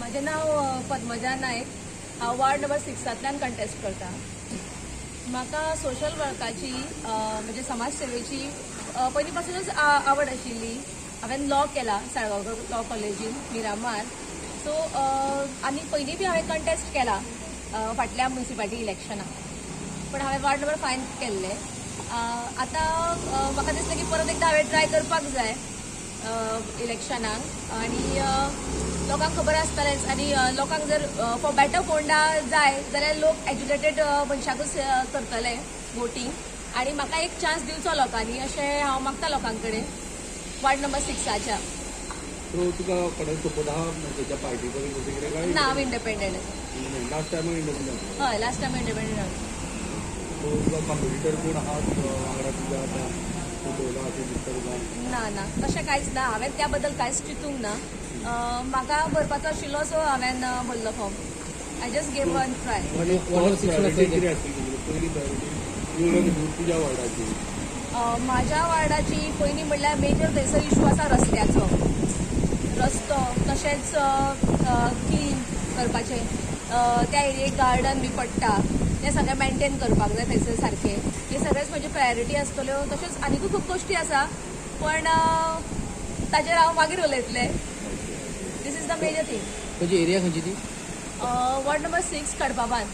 म्हाजें नांव पद्मजा नायक. हांव वार्ड नंबर 6तांतल्यान कंटेस्ट करता. म्हाका सोशल वर्काची, म्हणजे समाज सेवेची पयलीं पासूनच आवड आशिल्ली. हांवें लॉ केला साळगांवकर लॉ कॉलेजीन मिरामार. सो आनी पयलीं बी हांवें कंटेस्ट केला फाटल्या मुन्सिपालिटी इलेक्शनाक, पण हांवें वार्ड नंबर 5 केल्ले. आतां म्हाका दिसलें की परत एकदां हांवें ट्राय करपाक जाय इलेक्शनाक. आनी लोकांक खबर आसतलेंच आनी लोकांक जर फॉर बेटर फोंडा जाय जाल्यार लोक एज्युकेटेड मनशाकूच करतले वोटींग. आनी म्हाका एक चान्स दिवचो लोकांनी अशें हांव मागता लोकां कडेन वार्ड नंबर 6आच्या. सो तुका कोणाक सपोर्ट आहा खंयच्या पार्टीचो बी तशें कितें काय? ना, हांव इंडिपेंडंट आसा. Last time independent? हय, लास्ट टायम इंडिपेंडंट. सो तुका कॉम्पिटिटर कोण आहा वांगडा तुज्या आतां तूं पळयला अशें दिसता तुका? ना ना, तशें कांयच ना. हांवें त्या बद्दल कांयच चिंतूंक ना. म्हाका भरपाचो आशिल्लो, सो हांवें भरलो form. I just gave one try. आनी फर्स्ट प्रायोरिटी कितें आसतली तुजी, पयली प्रायोरिटी निवडून तुज्या वॉर्डाची? म्हाज्या वार्डाची पयलीं म्हणल्यार मेजर थंयसर इशू आसा रस्त्याचो. रस्तो तशेंच क्लीन करपाचें, त्या एरियेक गार्डन बी पडटा, तें सगळें मेंटेन करपाक जाय थंयसर सारकें. हे सगळेच म्हजी प्रायोरिटी आसतल्यो. तशेंच आनिकूय खूब गोश्टी आसा, पण ताजेर हांव मागीर उलयतलें. This is the major thing. खंयची एरिया, खंयची ती? Ward number 6, कडपाबांद.